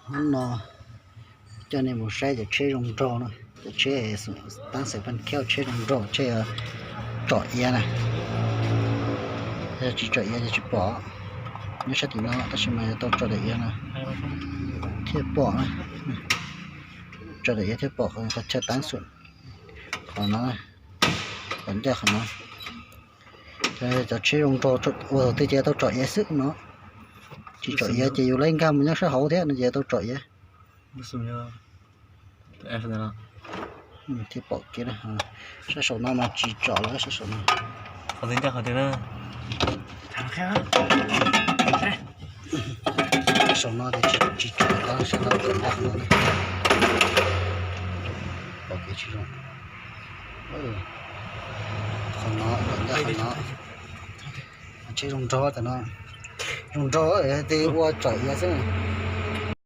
Hnub no coj nej mus saib cov tsheb zoo nraug no, cov tsheb, taab xeem Paj Kheeb tsheb zoo nraug, tsheb tsom iav na. Yog tsis tsom iav ces tsis pom. Nyob sab tim no tab sis mas yog tau tsom daim iav no thiaj pom na. Tsom daim iav thiaj pom qhov chaw taab xeem, qhov no, qhov ncaj qhov no. Cov tsheb zoo nraug ua thaum twg ces tau tsom iav xwb no. Tsis tsom iav ces yus laib nkag mus nyob sab hauv thiab no ces tau tsom iav. Thiaj pom kev. Sab saum no mas tsis tsom lawm, sab saum no. Saum no ces tsis tsom lawm, sab no tsom ncaj qhov no. Pom kev tsis zoo. Qhov no tsom ncaj qhov no. Tsheb zoo nraug tas no, zoo nraug twb ua tsom iav xwb na.